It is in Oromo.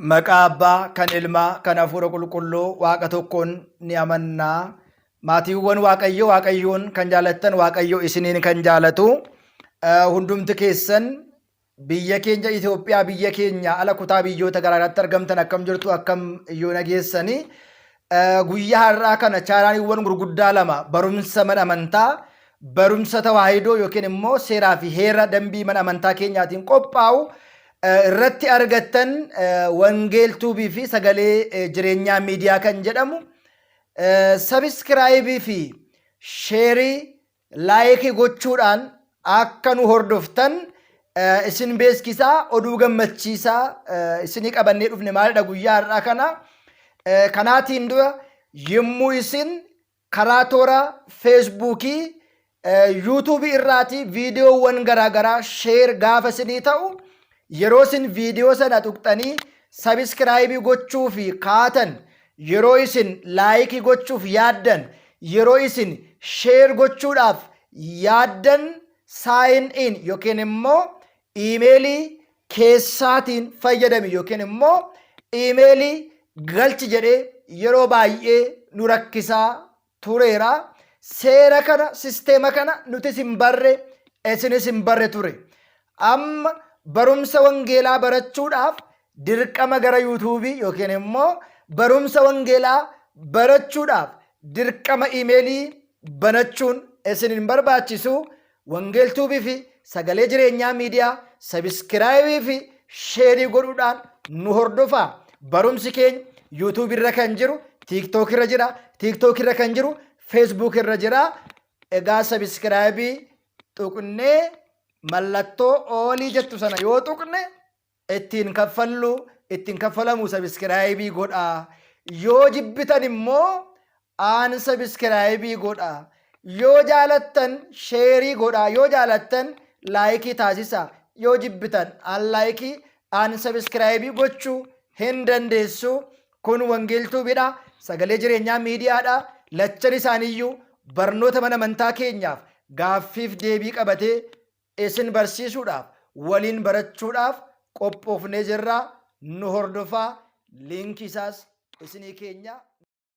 Maqaa Abbaa, kan Ilmaa, kan Hafuura Qulqulluu Waaqa tokkoon ni amannaa. Maatiiwwan Waaqayyoo, Waaqayyoon kan jaalattan, Waaqayyo isiniin kan jaalatu. Hundumti keessan biyya keenya Itoophiyaa, biyya keenya ala kutaa biyyoota garaagaraatti argamtan akkam jirtu, akkam yoo nageessanii. Guyyaa har'aa kana chaanaaliiwwan gurguddaa lama barumsa mana amantaa, barumsa tawaahidoo yookiin immoo seeraa fi heera dambii mana amantaa keenyaatiin qophaa'u irratti argattan Wangeel Tuubii fi Sagalee Jireenyaa Miidiyaa kan jedhamu sabiskiraayibii fi sheerii laayikii gochuudhaan akka nu hordoftan isin beeskisaa. Oduu gammachiisaa isinii qabannee dhufne maalidha guyyaa har'aa kana? Kanaatiin dura yommuu isin karaa toora Feesbuukii, Yuutuubii irraatii viidiyoowwan garaagaraa sheer gaafa isinii ta'u, yeroo isin viidiyoo sana tuqxanii sabiskiraayibii gochuu fi kaatan, yeroo isin laayikii gochuuf yaaddan, yeroo isin sheer gochuudhaaf yaaddan, saayin in yookiin immoo iimeelii keessaatiin fayyadami yookiin immoo iimeelii galchi jedhee yeroo baay'ee nu rakkisaa tureera. Seera kana, sisteema kana nutis hin barre, isinis hin barre ture. Amma barumsa wangeelaa barachuudhaaf dirqama gara yuutuubii yookiin immoo barumsa wangeelaa barachuudhaaf dirqama iimeelii banachuun isin hin barbaachisu. Wangeel Tuubii fi Sagalee Jireenyaa Miidiyaa sabiskiraayibii fi sheerii godhuudhaan nu hordofaa. Barumsi keenya YouTube irra kan jiru TikTok irra jira, TikTok irra kan jiru Facebook irra jira. Egaa sabiskiraayibii tuqnee mallattoo oolii jettu sana yoo tuqne ittiin kaffallu, ittiin kaffalamu sabiskiraayibii godhaa. Yoo jibbitan immoo aan sabiskiraayibii godhaa. Yoo jaalattan sheerii godhaa. Yoo jaalattan laayikii taasisaa. Yoo jibbitan aan laayikii aan sabiskiraayibii gochuu hin dandeessu. Kun Wangeeltuubiidha. Sagalee Jireenyaa Miidiyaadha. Lachan isaaniiyyuu barnoota mana amantaa keenyaaf gaaffiif deebii qabatee isin barsiisuudhaaf, waliin barachuudhaaf qophoofnee jirra. Nu hordofaa. Liinkii isaas isinii keenya.